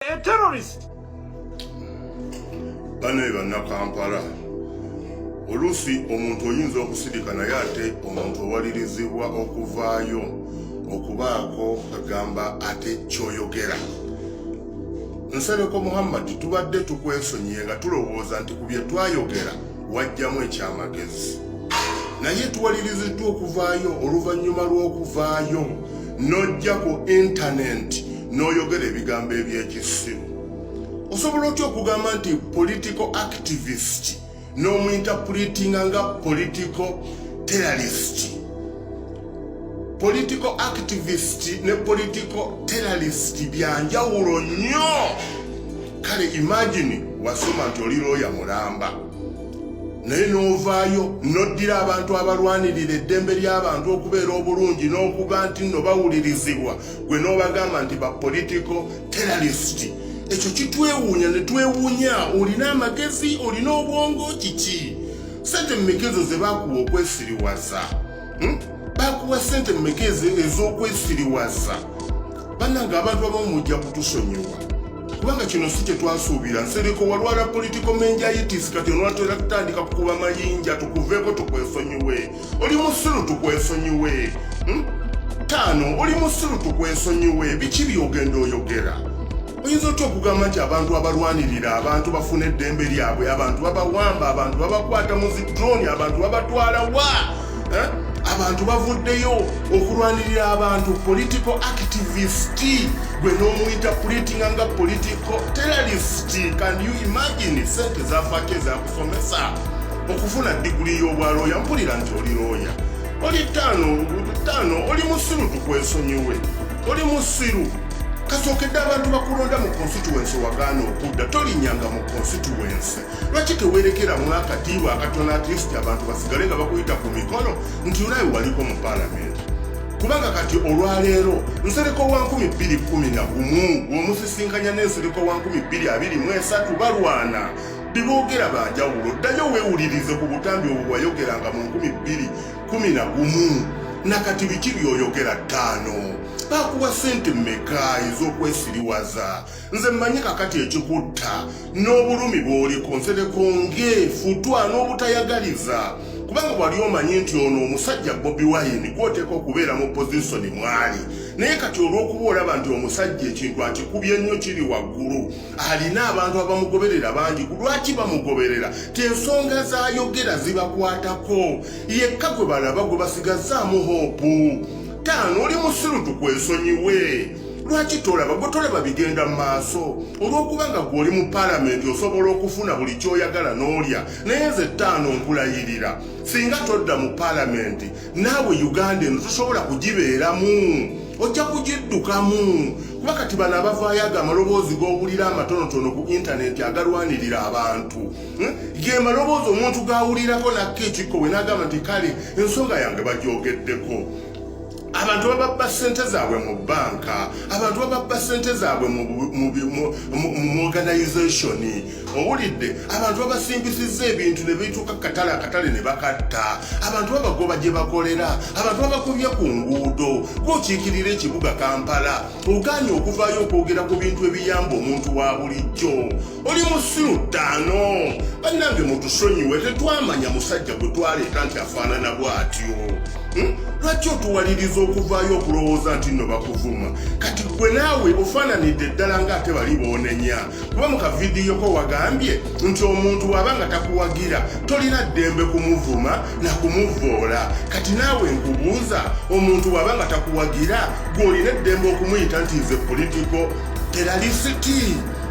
A terrorist. Bane bannakampala, oluusi omuntu oyinza okusirika, naye ate omuntu owalirizibwa okuvaayo okubaako kagamba ate kyoyogera. Nsereko Muhammad, tubadde tukwesonyiye nga tulowooza nti ku bye twayogera wajjamu ekyamagezi, naye tuwaliriziddwa okuvaayo oluvannyuma lw'okuvaayo n'ojja ku intaneti n'oyogera ebigambo ebyekisiru. Osobola otya okugamba nti political activist n'omuinterpretinga nga political terrorist? Political activist ne political terrorist byanjawulo nnyo. Kale imagine wasoma nti oli looya mulamba, naye n'ovaayo n'oddira abantu abalwanirira eddembe ly'abantu okubeera obulungi n'okuba nti nno bawulirizibwa, gwe n'obagamba nti ba political terrorist. Ekyo kitwewuunya ne twewuunya. Olina amagezi? Olina obwongo? Kiki? Sente mmeka ezo ze bakuwa okwesiriwaza? Bakuwa sente mmeka ez'okwesiriwaza? Bannange, abantu abamu mujja kutusonyiwa kubanga kino si kye twasuubira. Nsereko, walwala political meningitis, kati onwatera kutandika kukuba mayinja. Tukuveeko, tukwesonyiwe. Oli musiru, tukwesonyiwe. Taano, oli musiru, tukwesonyiwe. Biki byogenda oyogera? Oyinza otya okugamba nti abantu abalwanirira abantu bafuna eddembe lyabwe, abantu babawamba, abantu babakwata mu zi drone, abantu babatwala wa? Eh? Abantu bavuddeyo okulwanirira abantu, political activist gwe n'omuinterpretinga nga political terrorist. Can you imagine? Sente zafaako ezakusomesa okufuna diguli y'obwalooya. Mpulira nti oli looya, oli ttaano ttaano. Oli musiru, tukwesonyiwe, oli musiru. Kasookedde abantu bakulonda mu constituency, wagaana okudda, tolinnyanga mu constituency. Lwaki tewerekeramu akatiibwa akatono, at least abantu basigale nga bakuyita ku mikolo nti olabe waliko mu paalamenti? Kubanga kati olwaleero Nsereko wa 2011 bw'omusisinkanya n'Ensereko wa 2023 balwana, biboogera banjawulo. Ddayo weewulirize ku butambi obwo bwayogeranga mu 2011 nakati biki byoyogera. Ttaano, bakuwa ssente mmeka ez'okwesiriwaza? Nze mmanyi kakati ekikutta n'obulumi bw'oliko, Nsereko, nge futwa n'obutayagaliza, kubanga wali omanyi nti ono omusajja Bobi Wine gwoteeka okubeera mu position mwali, naye kati olw'okuba olaba nti omusajja ekintu akikubye nnyo, kiri waggulu, alina abantu abamugoberera bangi. Ku lwaki bamugoberera? Ti ensonga z'ayogera zibakwatako, yekka gwe balaba gwe basigazaamu hope. Taano, oli musiru, tukwesonyiwe. Lwaki tolaba? Gwe tolaba bigenda mu maaso? Olw'okuba nga gwe oli mu paalamenti osobola okufuna buli kyoyagala n'olya, naye nze ttaano nkulayirira, singa todda mu paalamenti naawe, Uganda eno tosobola kugibeeramu, ojja kugiddukamu. Kuba kati bano abavaayo, ago amaloboozi g'owulira amatonotono ku intaneti agalwanirira abantu, Ge maloboozi omuntu g'awulirako nakko ekikko we n'agamba nti kale ensonga yange bagyogeddeko. Abantu bababba ssente zaabwe mu banka, abantu bababba ssente zaabwe mu organization. Owulidde? Abantu babasimbisizza ebintu ne bituuka katale, akatale ne bakatta. Abantu babagoba gye bakolera, abantu babakubye ku nguudo. Gwokiikirira ekibuga Kampala, ogaanye okuvaayo okwogera ku bintu ebiyamba omuntu wa bulijjo. Oli musiru. Ttaano, bannange mutusonyiwe, tetwamanya musajja gwe twaleeta nti afaanana bw'atyo. Lwaki otuwaliriza okuvaayo okulowooza nti nno bakuvuma? Kati gwe naawe ofaananidde ddala ng'ate bali boonenya, kuba mu kavidiyo ko wagambye nti omuntu bw'aba nga takuwagira tolina ddembe kumuvuma na kumuvoola. Kati naawe nkubuuza, omuntu bw'aba nga takuwagira, gwe olina eddembe okumuyita nti nze political terrorist?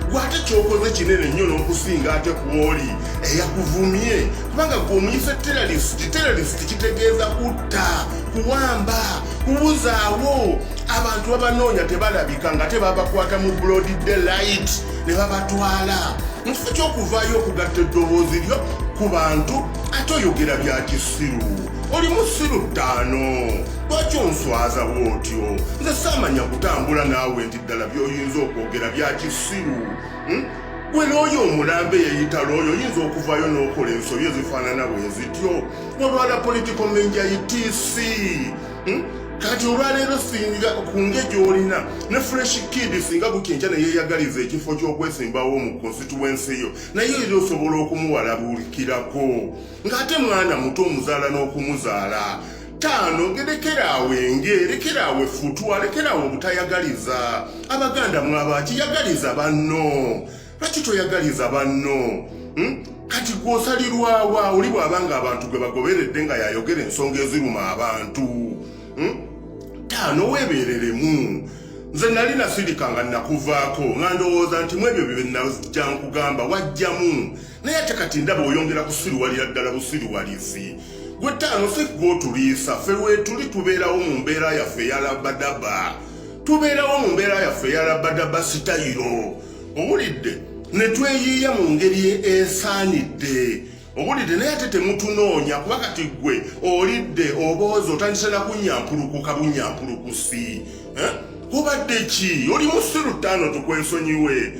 Gwate kyokoze kinene nnyo n'okusinga ate kwoli eyakuvumye, kubanga gwe omuyise terrorist. Terrorist kitegeeza kutta, kuwamba, kubuzaawo. Abantu babanoonya tebalabika, nga tebabakwata mu broad daylight ne babatwala. Mu kifo ky'okuvaayo okugatta eddoboozi lyo ku bantu, ate oyogera bya kisiru. Oli musiru. Ttaano, lwaki onswaza bw'otyo? Nze saamanya kutambula naawe nti ddala by'oyinza okwogera bya kisiru. Gwe looyo omulambe yeyita looyo, oyinza okuvaayo n'okola ensobi ezifaanana bwe zityo? Olwala political meningitis. Kati olwaleero singa ku nge gy'olina ne Fresh Kid, singa bukyenkya ne yeeyagaliza ekifo ky'okwesimbawo mu constituency yo, naye era osobola okumuwalabulikirako ng'ate mwana muto, omuzaala n'okumuzaala. Taano, lekeraawo enge, lekeraawo effutwa, lekeraawo obutayagaliza. Abaganda mwabaki? Yagaliza banno. Lwaki toyagaliza banno? Kati gwosalirwawa oli bw'abanga abantu gwe bagoberedde nga yayogera ensonga eziruma abantu? Taano, weebeereremu. Nze nali nasirika nga nakuvaako, nga ndowooza nti mu ebyo bye najja nkugamba wajjamu, naye ate kati ndaba oyongera kusiriwalira ddala busiriwalizi. Gwe Taano, si gwotuliisa ffe lwetuli. Tubeerawo mu mbeera yaffe eya labadaba, tubeerawo mu mbeera yaffe eya labadaba sitayiro, owulidde? Ne tweyiiya mu ngeri esaanidde, owulidde? Naye ate temutunoonya, kuba kati gwe olidde oboozi, otandise nakunyampulukuka bunyampulukusi. Eh? Obadde ki? Oli musiru Ttaano, tukwesonyiwe.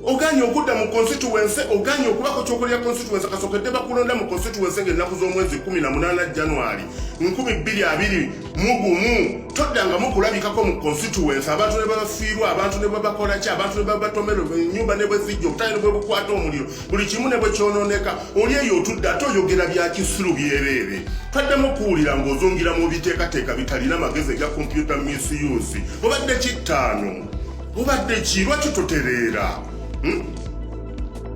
Oganye okudda mu constituency, oganye okubako kyokolera constituency. Kasokedde bakulonda mu constituency ng'ennaku z'omwezi 18 January 2021, toddangamu kulabikako mu constituency. Abantu ne babafiirwa, abantu ne babakola ki, abantu ne babatomera ennyumba ne bwe zijja, obutayi ne bwe bukwata omuliro, buli kimu ne bwe kyonooneka. Oli eyo otudde ate oyogera bya kisiru byereere. Twaddamu okuwulira ng'ozungira mu biteekateeka bitalina magezi ebya computer misuse. Obadde kittaano? Obadde ki? Lwaki totereera?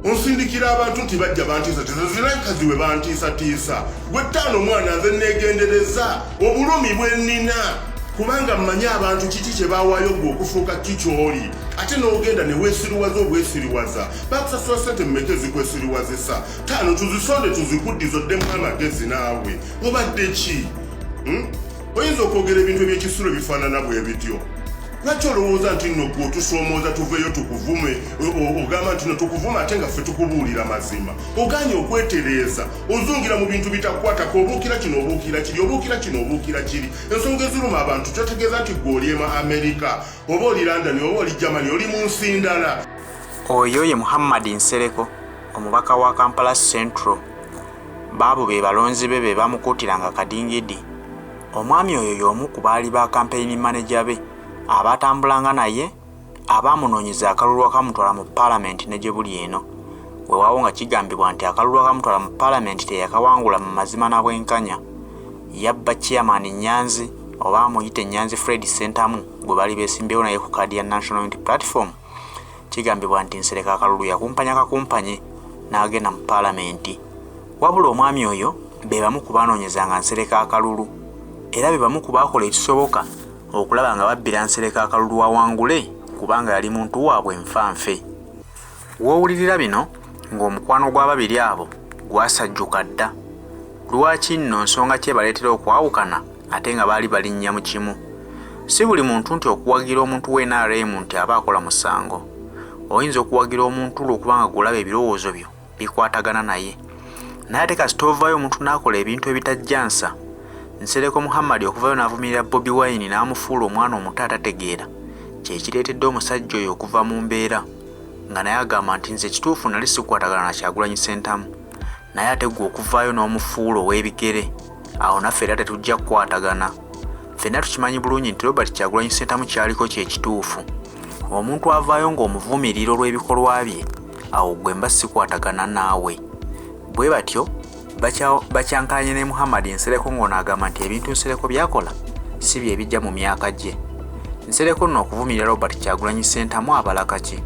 Onsindikira abantu nti bajja bantiisatiisa, zirakazi we bantiisatiisa. Gwe Ttaano omwana, nze neegendereza obulumi bwe nnina, kubanga mmanyi abantu kiki kye baawaayo gwe okufuuka ki ky'oli, ate n'ogenda ne weesiriwaza obwesiriwaza. Bakusasula sente mmeka ezikwesiriwazisa? Taano, tuzisonde tuzikuddiza, oddemu amagezi. Naawe obadde ki? Oyinza okwogera ebintu ebyekisulo ebifaanana bwe bityo? Lwaki olowooza nti nno gwe otusoomooza tuveeyo tukuvume? Ogamba nti no tukuvuma, ate nga ffe tukubuulira mazima. Oganye okwetereeza, ozungira mu bintu bitakukwatako, obuukira kino, obuukira kiri, obuukira kino, obuukira kiri. Ensonga eziruma abantu, kyotegeeza nti gwe oli ema Amerika, oba oli London, oba oli Germany, oli mu nsi ndala. Oyo ye Muhammad Nsereko, omubaka wa Kampala Central. Baabo be balonzi be be bamukuutiranga kadingidi. Omwami oyo y'omu ku baali ba campaign manager be abaatambulanga naye, abaamunoonyeza akalulu akamutwala mu paalamenti ne gye buli eno. Weewaawo nga kigambibwa nti akalulu akamutwala mu paalamenti teyakawangula mu mazima na bwenkanya, yabba chairman Nyanzi, oba amuyite Nyanzi Fred Sentamu, gwe baali beesimbyewo naye ku kaadi ya National Unity Platform. Kigambibwa nti Nsereko akalulu yakumpanya kakumpanye n'agenda mu paalamenti. Wabula omwami oyo be bamu ku baanoonyezanga Nsereko akalulu, era be bamu ku baakola ekisoboka okulaba nga babbira Nsereko akalulu awangule, kubanga yali muntu waabwe nfanfe. W'owulirira bino ng'omukwano gw'ababiri abo gwasajjuka dda. Lwaki nno, nsonga ki ebaleetera okwawukana ate nga baali balinnya mu kimu? Si buli muntu nti okuwagira omuntu wa NRM nti aba akola musango. Oyinza okuwagira omuntu olw'okubanga gw'olaba ebirowoozo byo bikwatagana naye, naye ate kasita ovaayo omuntu n'akola ebintu ebitajjansa. Nsereko Muhammad okuvayo n'avumirira Bobi Wine n'amufuula omwana omuto atategeera, kyekireetedde omusajja oyo okuva mu mbeera, nga naye agamba nti nze kituufu nali sikwatagana na Kyagulanyi Sentamu, naye ate gwe okuvaayo n'omufuula ow'ebigere, awo naffe era tetujja kukwatagana. Ffenna tukimanyi bulungi nti Robert Kyagulanyi Sentamu kyaliko kyekituufu. Omuntu avaayo ng'omuvumirira olw'ebikolwa bye, awo gwe mba sikwatagana naawe. Bwe batyo bakyankalanye ne Muhammad Nsereko, ng'ono agamba nti ebintu Nsereko byakola si bye bijja mu myaka gye. Nsereko nno okuvumirira Robert Kyagulanyi Sentamu abala kaki?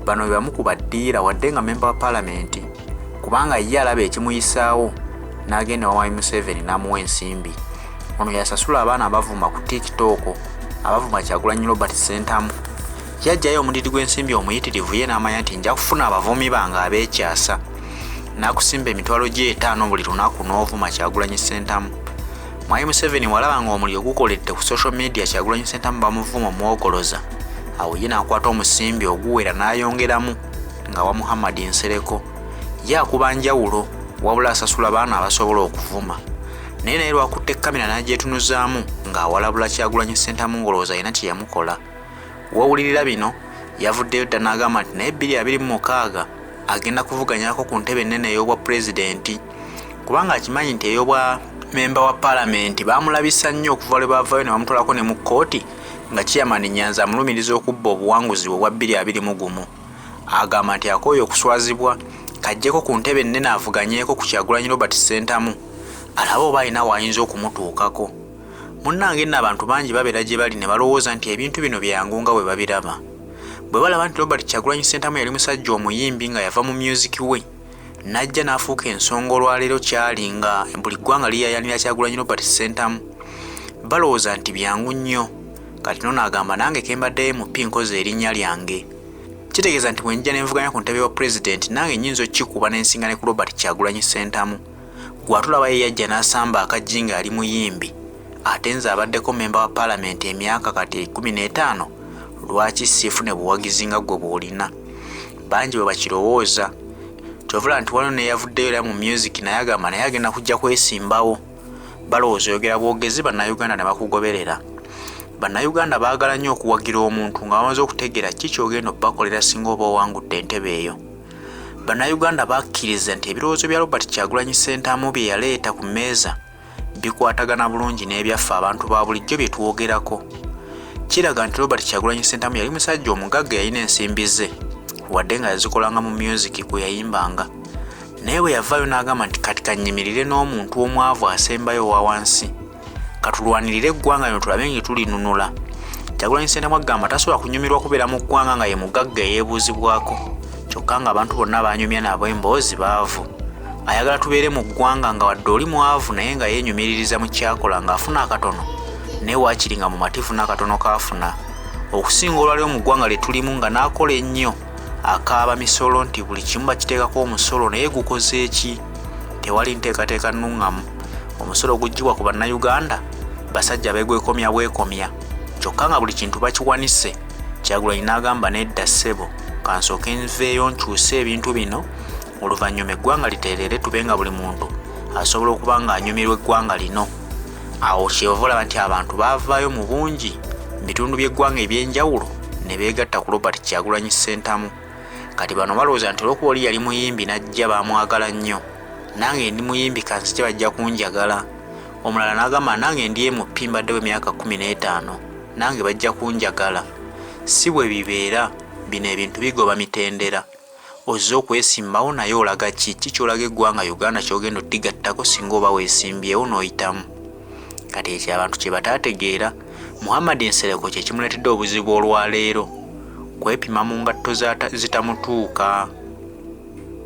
Bano be bamu ku baddiira, wadde nga memba wa paalamenti, kubanga ye alaba ekimuyisaawo n'agenda wa Mwami Museveni n'amuwa ensimbi. Ono yasasula abaana abavuma ku TikTok, abavuma Kyagulanyi Robert Sentamu. Yajjayo omudidi gw'ensimbi omuyitirivu, ye n'amanya nti nja kufuna abavumi bange abeekyasa, n'akusimba 500,000 buli lunaku n'ovuma Kyagulanyi Sentamu. Mwami Museveni walaba nga omuliro gukoledde ku social media, Kyagulanyi Sentamu bamuvuma omwogoloza, awo ye n'akwata omusimbi oguwera n'ayongeramu nga wa Muhammad Nsereko. Ye akuba njawulo, wabula asasula baana abasobola okuvuma. Naye lwakutte kamera n'agyetunuzaamu ng'awalabula Kyagulanyi Sentamu, ng'olowooza alina kye yamukola. Wowulirira bino, yavuddeyo dda n'agamba nti naye 2026 agenda kuvuganyako ku ntebe ennene ey'obwa pulezidenti, kubanga akimanyi nti ey'obwa Memba wa Palamenti baamulabisa nnyo okuva lwe baavaayo ne bamutwalako ne mu kkooti nga Chairman Nyanzi amulumiriza okubba obuwanguzi bwe obwa 2021. Agamba nti akooye okuswazibwa, kajjeko ku ntebe ennene avuganyeeko ku Kyagulanyi Robert Ssentamu alabe oba alina w'ayinza okumutuukako. Munnange nno abantu bangi babeera gye bali ne balowooza nti ebintu bino byangu nga bwe babiraba. Bwe balaba nti Robert Kyagulanyi Ssentamu yali musajja omuyimbi nga yava mu myuziki we n'ajja n'afuuka ensonga olwaleero kyali nga buli ggwanga liyaayaanira Kyagulanyi Robert Ssentamu balowooza nti byangu nnyo. Kati nono agamba nange ke mbadde MP nkoze erinnya lyange. Kitegeeza nti bwe njija ne nvuganya ku ntebe ya pulezidenti nange nnyinza okukikuba ne nsinga ne ku Robert Kyagulanyi Ssentamu. Gwe atulaba ye yajja n'asamba akaggi ng'ali muyimbi ate nze abaddeko mmemba wa palamenti emyaka kati 15 lwaki siifune buwagizi nga ggwe bw'olina? Bangi bwe bakirowooza. Kyova olaba nti waliwo n'eyavuddeyo era mu myuziki naye agamba naye agenda kujja kwesimbawo. Balowooza oyogera bwogezi Bannayuganda ne bakugoberera. Bannayuganda baagala nnyo okuwagira omuntu nga bamaze okutegeera ki ky'ogenda obbakolera singa oba owangudde entebe eyo. Bannayuganda bakkiriza nti ebirowoozo bya Robert Kyagulanyi Ssentamu bye yaleeta ku mmeeza bikwatagana bulungi n'ebyaffe abantu ba bulijjo bye twogerako. Kiraga nti Robert Kyagulanyi Ssentamu yali musajja omugagga eyalina ensimbi ze wadde nga yazikolanga mu myuziki kwe yayimbanga. Naye bwe yavaayo n'agamba nti kati kannyimirire n'omuntu omwavu asembayo owa wansi katulwanirire eggwanga lino tulabe nga tulinunula. Kyagulanyi Ssentamu agamba tasobola kunyumirwa kubeera mu ggwanga nga ye mugagga eyeebuuzibwako kyokka ng'abantu bonna b'anyumya nabo emboozi baavu. Ayagala tubeere mu ggwanga nga wadde oli mwavu naye nga yeenyumiririza mu kyakola ng'afuna akatono naye waakiri nga mumativu n'akatono k'afuna okusinga olwaleero mu ggwanga lye tulimu nga n'akola ennyo akaaba misolo nti buli kimu bakiteekako omusolo naye gukoze ki? Tewali nteekateeka nnung'amu. Omusolo oguggyibwa ku Bannayuganda basajja beegwekomya bwekomya kyokka nga buli kintu bakiwanise. Kyagulanyi n'agamba nedda ssebo kansooke nveeyo nkyuse ebintu bino oluvannyuma eggwanga litereere tube nga buli muntu asobola okuba ng'anyumirwa eggwanga lino. Awo ky'ova olaba nti abantu baavaayo mu bungi mu bitundu by'eggwanga eby'enjawulo ne beegatta ku Robert Kyagulanyi Ssentamu. Kati bano balowooza nti olw'okuba oli yali muyimbi n'ajja baamwagala nnyo, nange ndi muyimbi kanzije bajja kunjagala. Omulala n'agamba nange ndi MP mbaddewo emyaka 15 nange bajja kunjagala. Si bwe bibeera, bino ebintu bigoba mitendera. Ozze okwesimbawo naye olaga ki? Ki ky'olaga eggwanga Uganda ky'ogenda odigattako singa oba weesimbyewo n'oyitamu? Kati ekyo abantu kye bataategeera, Muhammad Nsereko kye kimuleetedde obuzibu olwaleero. Kwepima mu ngatto zitamutuuka.